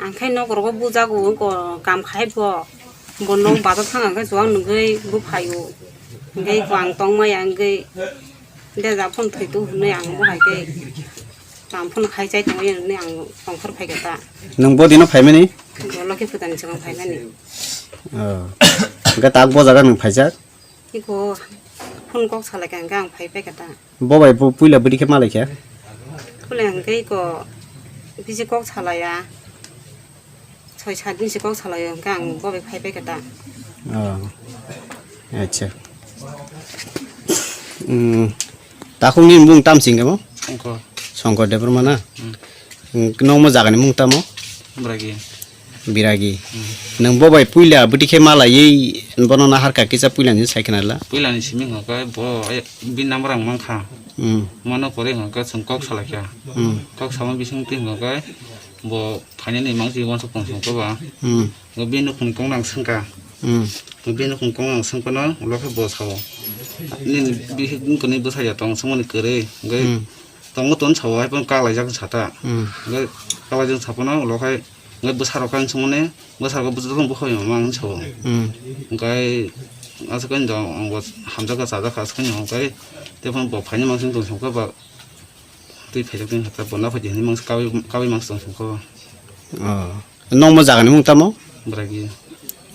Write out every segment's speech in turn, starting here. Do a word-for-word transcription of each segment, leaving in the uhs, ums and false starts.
Ang khai nok rogo bujago wngko kam khai bo. Bo nok bazar thang ang khai chuwak nugui bo phaio. Hingke ko ang tongmaya hingke de ja phone thwi tu hwnwi ang bo hai khe. Kam phone khai chai tongmaya hwnwi ang tongkhor phai kha ta. Nwng bo dino phaimani? Bo Lokhi Pujani swkang phaimani. Oh. Hingke tak bo jaga nwng phaijak? Iko phone kok salai kha hingke ang phai phai kha ta. Bo bai bo puila bwdikhe malai kha? Puila hingke iko bisi kok salaiya. Soi sat din si kok salai hingke ang bo bai phai phai kha ta. Oh. Acha. Hmm. Takhukni mung tam singkhe mo? Songkor. Songkor Debbarma na? Hmm. Hmm, nokmo jagani mung tamo? Bragi. Biragi. Hmm. Nwng bo bai puila bwdikhe malaiwi bono nahar kha kisa puilani sai khna la? Puilani simi hwnkhe bo, eh, bini number ang mankha. Hmm. Mano pore hwnkhe chwng kok salai kha. Hmm. Kok sama bising twi hwnkhe bo phainani mangsi uansuk tong song khe ba. Hmm. Bo bini nukhungni kok nang swngkha. Hmm. Bo bini nukhungni kok nang swngphano ulo khe bo sao. Nini bihik wngkha ni bwsa ya tong swngmani kwrwi. Hwnkhe hmm. Tongo ton sao hai phano kalaijak sa ta. Hmm. Hwnkhe kalaijak sa phano ulo khai hwnkhe bwsa rok khe swngmani bwsa rok bwsa rok bukhai mama ang sao. Hmm. Hwnkhe aswk ani do ang bo hamjakha chajakha aswk ani hwnkhe tei phano bo phaini mangsi tong song khe ba. Twi phaijak twi hata bo naphai di hinwi mangsa kawi, kawi mangsa tong song kho. Oh. Nokmo jagani mung tamo? Bragi.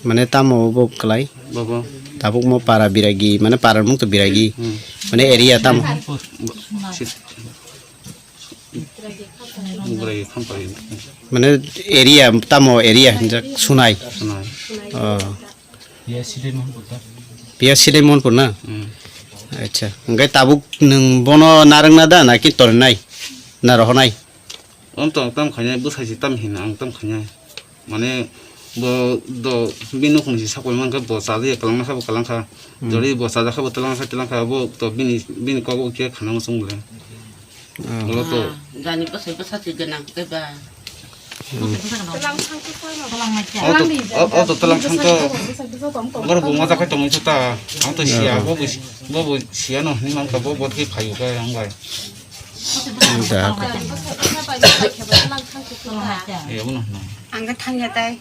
Mane tamo bo kwlai? Bobo. Tabuk mo para Biragi, mane para mung to Biragi. Hmm. Mane area tamo? Bo-, sit-, Bragi Khampari. Mane area tamo area hinjak Sunai. Sunai. Oh. P S C de Mohanpur ta. P S C de Mohanpur na? Hmm. Acha. Hingke tabuk nwng bono narwkna da na ki tornai? Na rohonai? Om to ang tam khainai, bwsai si tam hina ang tam khainai. Mane bo do bini nukhung si sakoi mankha bo chajak ya kwlangma kha bo kwlangkha. Hmm. Jori bo chajak kha bo twlangkha twlangkha bo to bini, bini kok bo khe khana muchung bole. Oh. Olo to. Ah, jani bwsai bwsa si gwnang khe ba. Hmm. Twlang thang khe koi ma. Twlang nai khe. O to, o, o to twlang thang to. Bwsai bwsa tong tong. Bwrok bo moja khai tongwi khe ta. Ang to siya, oh, bo bo si-, bo bo siya no hinwi mankha bo bo thwi phaio khe ang bai. Da. Jani bwsai bwsa bai khe ba twlang thang khe koi ma. Eh, abono hwnwi. Ang khe thang ya tai.